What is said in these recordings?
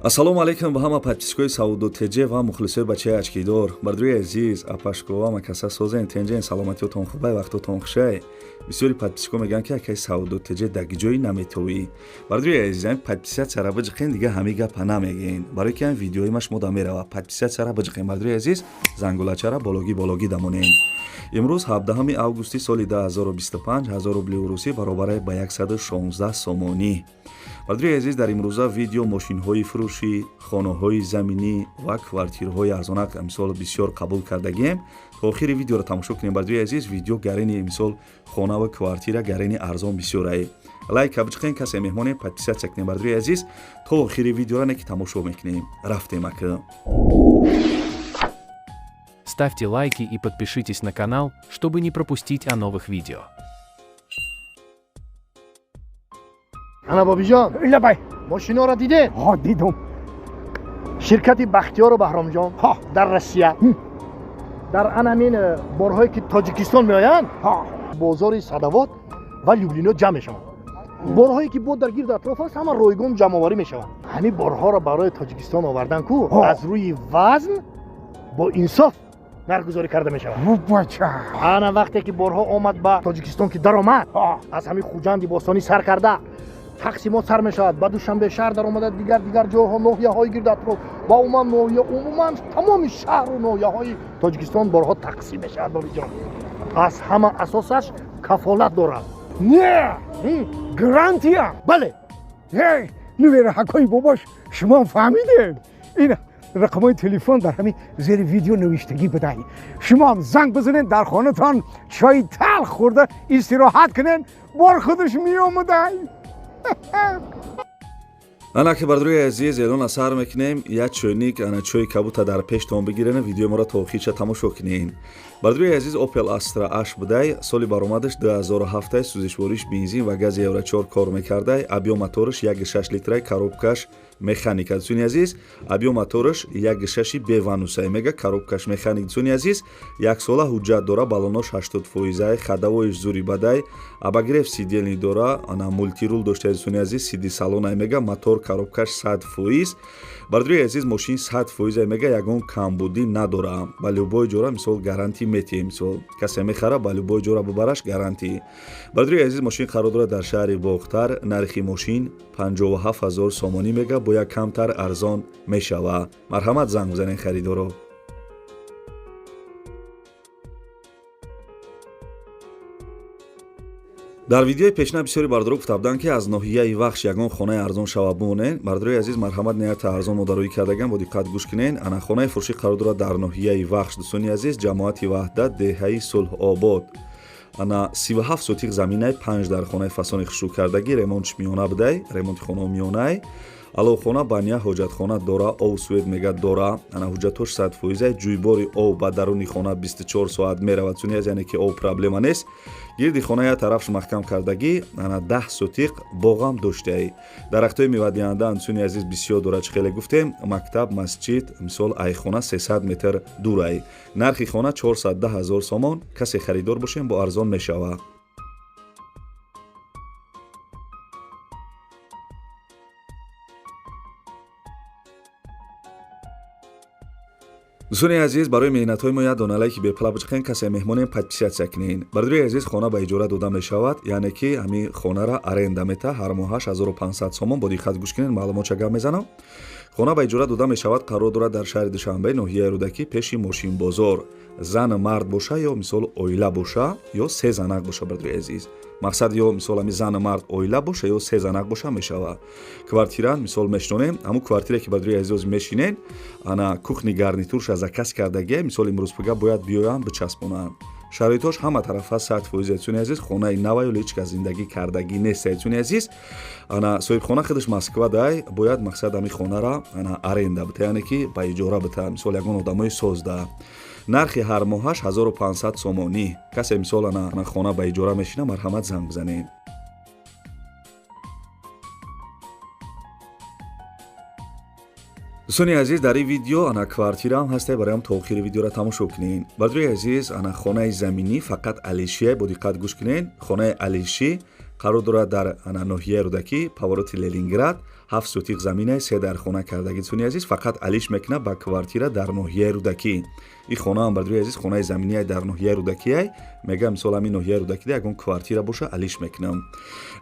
Ассалому алайкум ба ҳама подписчикои Савдо ТЖ ва мухлисои бачаи очкидор. Бардори азиз, апашкова, макаса созен, тенҷен, саломатиётон хубай, вақтотон хушай. Бисёри подписчико мегӯянд, ки акай Савдо ТЖ даги ҷои наметовӣ. Бардори азиз, ҳамин подписаться-ра биҷиқен, дига ҳамин гапа намегӯен. Барои ки ҳамин видеои ма шумо да мерава. Подписаться-ра биҷиқен, бардори азиз, зангулачара бологӣ бологӣ дамонен. Имрӯз 17 августи соли 2025, 1000 рубли урусӣ баробаре ба 116 сомонӣ. Бардори азиз, дар имрӯза видео мошинҳои фурӯшӣ, хонаҳои заминӣ ва квартираҳои арзонак мисол бисёр қабул кардагием. То охири видеоро тамошо кунем, бардори азиз. Видео гарени мисол хона ва квартира гарени арзон бисёрае. Лайка биҷиқен, касе меҳмонем, подписаться кунем, бардори азиз. То охири видеоро не ки тамошо мекунем. Рафтем ака. Ставьте лайки и подпишитесь на канал, чтобы не пропустить о новых видео. Ана, бобиҷон. Лабай. Мошиноро дидед? Ҳо, дидум. Ширкати Бахтиёру Баҳромҷон дар Россия дар анамин борҳое ки Тоҷикистон меоянд, бозори Садовод ва Люблино ҷамъ мешаванд. Борҳое ки бо дар гирду атроф аст, ҳама ройгон ҷамъоварӣ мешаванд. Ҳамин борҳоро барои Тоҷикистон овардан ку аз рӯи вазн бо инсоф нархгузорӣ карда мешавад. Бача. Ана, вақте ки борҳо омад ба Тоҷикистон, ки даромад, аз ҳамин Хуҷанди бостонӣ сар карда тақсимот сар мешавад, ба Душанбе шаҳр даромада, дигар дигар ҷойҳо, ноҳияҳои гирду атроф ва умуман ноҳия, умуман тамоми шаҳру ноҳияҳои Тоҷикистон борҳо тақсим мешавад. Бобиҷон, аз ҳама асосаш кафолат дорад. Не, гарантия. Бале. Нувераҳакои бобош, шумо фаҳмидед, ин рақамҳои телефон дар ҳамин зери видео навиштагӣ будай. Шумоам занг бизанед, дар хонатон чои талх хӯрда истироҳат кунед, бор худаш меомадай. Ана ки, бардорои азиз, эълон асар мекунем. Як чойник, ана чои кабута дар пештон бигирен, видеои моро то охирша тамошо кунен. Бардорои азиз, Opel Astra H будай, соли баромадаш 2007, сӯзишвориш бензин ва гази Евро 4 кор мекардай, объём мотораш 1,6 литрай, коробкаш механика. Дӯстони азиз, объём мотораш 1,6 беванусай мега, коробкаш механик. Дӯстони азиз, яксола ҳуҷҷат дора, баллонош 80 фоизай, ходовоиш зури бадай, обогрев сидений дора, ана мультируль дошта. Дӯстони азиз, сиди салонай мега, мотор, коробкаш 100%. Бардорои азиз, мошин 100%-ай мега, ягон камбудӣ надора. Ба любой ҷора мисол гарантӣ метиҳем. Мисол касе мехара, ба любой ҷора бубараш, гарантӣ. Бардорои азиз, мошин қарор дорад дар шаҳри Бохтар. Нархи мошин 57 ҳазор сомонӣ мега, бо як камтар арзон мешава. Марҳамат, занг бизанед харидоро. Дар видеои пешина бисёри бардоро гуфта буданд, ки аз ноҳияи Вахш ягон хонаи арзон шава, бимонед. Бардорои азиз, марҳамат, ниҳоята арзон модароӣ кардаган, бо диққат гӯш кунед. Ана, хонаи фурӯшӣ қарор дорад дар ноҳияи Вахш, дӯстони азиз, ҷамоати Ваҳдат, деҳаи Сулҳобод. Ана, 37 сотиқ заминай, панҷ дар хонаи фасони хушрӯ кардагӣ, ремонтш миёна будай, ремонти хонао миёнай, аловхона, баня, ҳоҷатхона дора, ов, свет мега дора. Ана, ҳуҷҷатҳош 100%-ай, ҷӯйбори ов ба даруни хона 24 соат меравад, сунияз, яъне ки ов проблема нест. Гирди хона як тарафш маҳкам кардагӣ. Ана, 10 сотиқ боғам доштаи, дарахтҳои мевадиҳанда, дӯстони азиз, бисёр дорад. Чӣ хеле гуфтем, мактаб, масҷид, мисол, айхона 300 метр дурай. Нархи хона 410 ҳазор сомон. Касе харидор бошем, бо арзон мешавад. Дӯстони азиз, барои меҳнатҳои мо як дона лайки бепула биҷиқен, касе меҳмонем, подписаться кунен. Бардори азиз, хона ба иҷора дода мешавад, яъне ки ҳамин хонара аренда мета, ҳар моҳаш 1500 сомон. Бо диққат гӯш кунед, маълумотша гап мезанам. Хона ба иҷора дода мешавад, қарор дорад дар шаҳри Душанбе, ноҳияи Рӯдакӣ, пеши мошинбозор. Зан мард боша ё мисол оила боша ё се занак боша. Бардори азиз, мақсад ё мисол ҳами зану мард оила боша ё се занак боша, мешава. Квартира мисол мешинонем, ҳамун квартире ки, бардори азиз, мешинен, ана, кухни гарнитурша заказ кардагия, мисол имрӯз пага бояд биёянд, бичаспонанд. Шароитҳош ҳама тарафа 100%. Дӯстони азиз, хонаи наваю, ҳеҷ кас зиндагӣ кардагӣ нест. Дӯстони азиз, ана, соҳибхона худаш Москва дай, бояд мақсад ҳами хонара, ана, аренда бита, яъне ки ба иҷора бита, мисол ягон одамои созда. Нархи ҳар моҳаш 1500 сомонӣ. Касе мисол, ана, хона ба иҷора мешина, марҳамат, занг бизанед. Дӯстони азиз, дар ин видео, ана, квартираам ҳасте, бароям то охири видеоро тамошо кунед. Бардори азиз, ана, хонаи заминӣ фақат алишия. Бо диққат гӯш кунед. Хонаи алишӣ қарор дорад дар, ана, ноҳияи Рӯдакӣ, повороти Ленинград. 7 сотиқ заминай, 3 дар хона кардаги. Дӯстони азиз, фақат алиш мекуна ба квартира дар ноҳияи Рӯдакӣ. Ин хонаам, бардори азиз, хонаи заминияй дар ноҳияи Рӯдакиай. Мега, мисол, ҳамин ноҳияи Рӯдакида ягон квартира боша, алиш мекунам.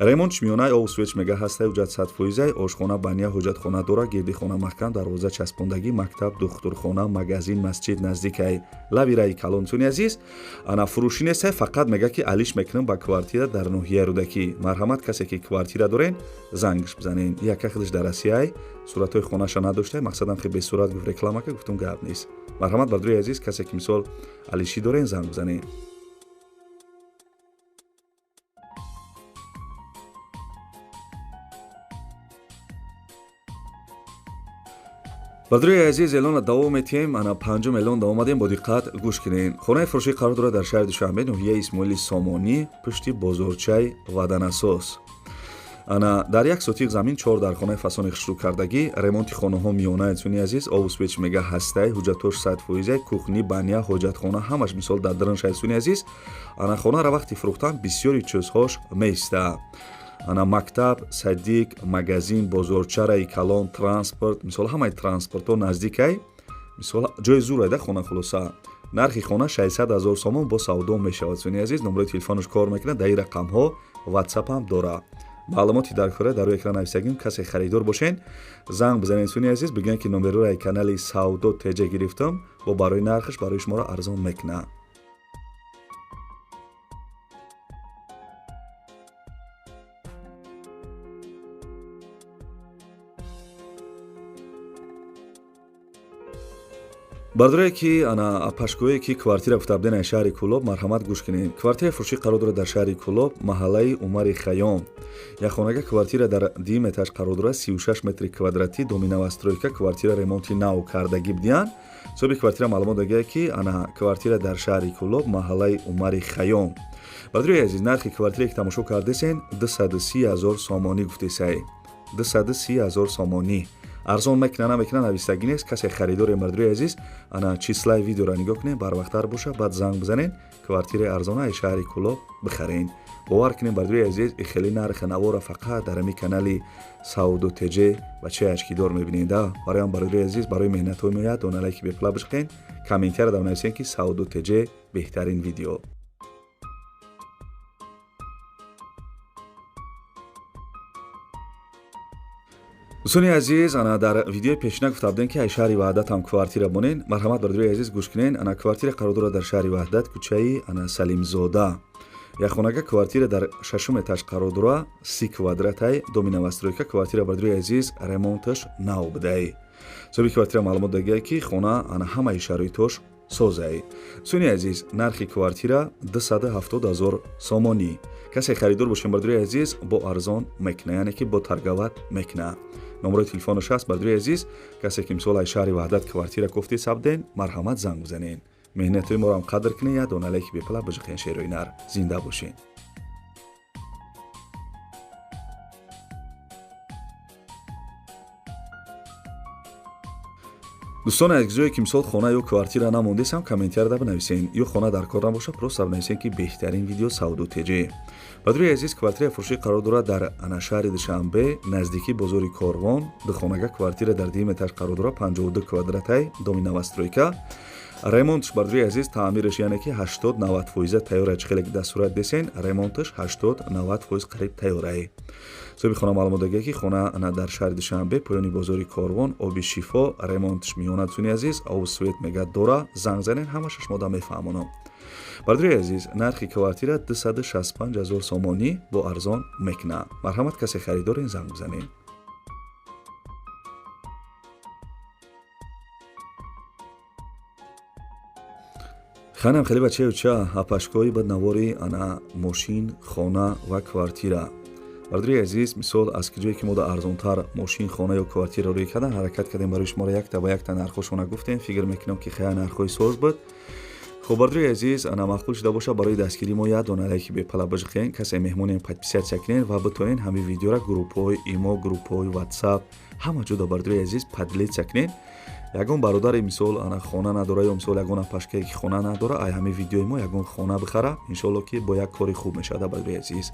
Ремонтш миёнай, обу свет мега ҳастай, ҳуҷҷат 100%, ошхона, баня, ҳоҷатхона дора, гирди хона маҳкам, дарвоза часпондагӣ, мактаб, духтурхона, магазин, масҷид наздикай, лаби раи калон. Дӯстони азиз, ана фурӯшӣ нестай, фақат мега ки алиш мекунам ба квартира дар ноҳияи Рӯдакӣ. Марҳамат, касе ки квартира дорен, зангш бизанен. Яка худаш дар Россияй, суратҳои хонаша надоштай, мақсадам хе бесурат гуфт реклама ка, гуфтум гап нест. Марҳамат, бардори азиз, касе ки мисол алишӣ дорен, занг бизанен. Бардори азиз, эълонро давом метиҳем. Ана панҷум эълон давом омадем, бо диққат гӯш кунем. Хонаи фурӯшӣ қарор дорад дар шаҳри Душанбе, ноҳияи Исмоили Сомонӣ, пушти бозорчаи Ваданасос. Ана дар як сотиқ замин 4 дар хонаи фасони хушрӯ кардагӣ, ремонти хонаҳо миёна. Дӯстони азиз, обу свет мега ҳастай, ҳуҷҷатош 100%, кухни, баня, ҳоҷатхона ҳамаш мисол дар дарун шай. Дӯстони азиз, ана хонаро вақти фурӯхтан бисёри чизҳош меиста. Ана мактаб, садик, магазин, бозорчараи калон, транспорт, мисол ҳамаи транспортҳо наздикай, мисол ҷои зурайда хона. Хулоса, нархи хона 600 000 сомон, бо савдо мешавад. Дӯстони азиз, номерои телефонаш кор мекунад, дар ин рақамҳо ватсап ҳам дорад. Маълумоти дар кора дар рӯи экран нависагим. Касе харидор бошен, занг бизанед. Дӯстони азиз, бигӯянд ки номерои канали Савдо ТЖ гирифтам, бо барои нархаш барои шуморо арзон мекунад. Бардорае ки ана апашгоҳе ки квартира гуфта буден аз шаҳри Кӯлоб, марҳамат гӯш кунед. Квартираи фурӯшӣ қарор дорад дар шаҳри Кӯлоб, маҳаллаи Умари Хайём. Як хонага квартира дар дуюм этаж қарор дорад, 36 метри квадратӣ, доми новостройка, квартира ремонти нав кардагӣ будиянд. Соҳиби квартира маълумот додагиад ки ана квартира дар шаҳри Кӯлоб, маҳаллаи Умари Хайём. Бардории азиз, нархи квартире ки тамошо кардесен 230 000 сомонӣ гуфтесай. 230 000 сомонӣ. Арзон мекуна намекуна навистагӣ нест. Касе харидоре, мардури азиз, ана числаи видеоро нигоҳ кунед, барвақттар боша, баъд занг бизанед, квартираи арзона аз шаҳри Кӯлоб бихарен. Бовар кунед, бардури азиз, хеле нархи навора фақат дар ҳамин канали Савдо ТЖ бачаи ашкидор мебинед. Бароям, бардури азиз, барои меҳнатҳои мо як дона лайки бепула бишқен, комментария дар нависен ки Савдо ТЖ беҳтарин видео. Дӯстони азиз, ана дар видеои пешина гуфта будем ки аз шаҳри Ваҳдат ҳам квартира бонен. Марҳамат, бардори азиз, гӯш кунен. Ана квартира қарор дорад дар шаҳри Ваҳдат, кӯчаи ана Салимзода. Як хонага квартира дар шашум этаж қарор дорад, 30 квадратай, доми новостройка, квартира, бардори азиз, ремонташ нав будай. Соҳиби квартира маълумот додагиад ки хона ана ҳамаи шароитош созай. Дӯстони азиз, нархи квартира 270 000 сомонӣ. Касе харидор бошем, бардори азиз, бо арзон мекуна, яъне ки бо торговать мекуна. Номерои телефонаш ҳаст, бардори азиз, касе ки мисол аз шаҳри Ваҳдат квартира кофти сабден, марҳамат занг бизанен. Меҳнатҳои моро ҳам қадр кунед, як дона лайки бепула биҷиқен, шерои нар. Зинда бошен. Дӯстон, аз ҷое ки мисол хона ё квартира намондесам, комментарияда бинависен. Ё хона дар кор набоша, просто бинависен ки беҳтарин видео Савдо ТЖ. Бардори азиз, квартираи фурӯшӣ қарор дорад дар ана шаҳри Душанбе, наздикии бозори Корвон. Духонага квартира дар дуюм этаж қарор дорад, 52 квадратай, доми новостройка. Ремонтш, бардори азиз, таъмираш, яъне ки 80-90 фоиза тайёра. Чӣ хеле ки дар сурат десен, ремонташ 80-90 фоиз қариб тайёрае. Соҳиби хона маълумот додагиад ки хона ана дар шаҳри Душанбе, поёни бозори Корвон, оби шифо, ремонтш миёна. Дӯстони азиз, обу свет мега дора, занг занен, ҳамаша шумо да мефаҳмонам. Бардори азиз, нархи квартира 265 000 сомонӣ, бо арзон мекуна. Марҳамат, касе харидорен, занг бизанед. Ханам хеле бачаюча апашкои бад навори ана мошин, хона ва квартира. Бардори азиз, мисол аз ҷое ки мо да арзонтар мошин, хона ё квартира рӯй кардан ҳаракат кардем, барои шуморо якта ба якта нархҳошона гуфтем. Фикр мекунам ки хая нархҳои соз буд. Хуб, бардори азиз, ана маъқул шуда боша, барои дастгирии мо як дона лайки бепала биҷиқен, касе меҳмонем, подписаться кунен ва битонен ҳамин видеора группҳои имо, группҳои ватсап, ҳама ҷо да, бардори азиз, поделиться кунен. Ягон бародаре, мисол, ана хона надора ё мисол ягон апашкае ки хона надора, ай ҳамин видеои мо ягон хона бихара, иншоалло ки бо як кори хуб мешавад, бародари азиз.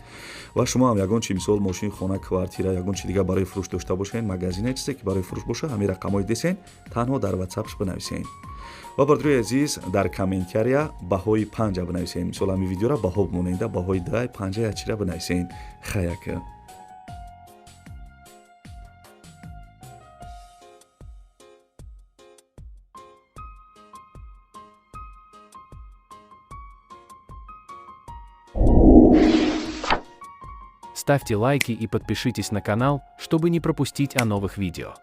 Ва шумо ҳам ягон чи, мисол, мошин, хона, квартира, ягон чи дига барои фурӯш дошта бошед, магазине, чизе ки барои фурӯш боша, ҳамин рақамҳои десен, танҳо дар ватсапш бинависен. Ва бародари азиз, дар комментария баҳои панҷа бинависен. Мисол, ҳамин видеора баҳо бимонед, баҳои дай панҷа як чира бинависен. Хаяка. Ставьте лайки и подпишитесь на канал, чтобы не пропустить о новых видео.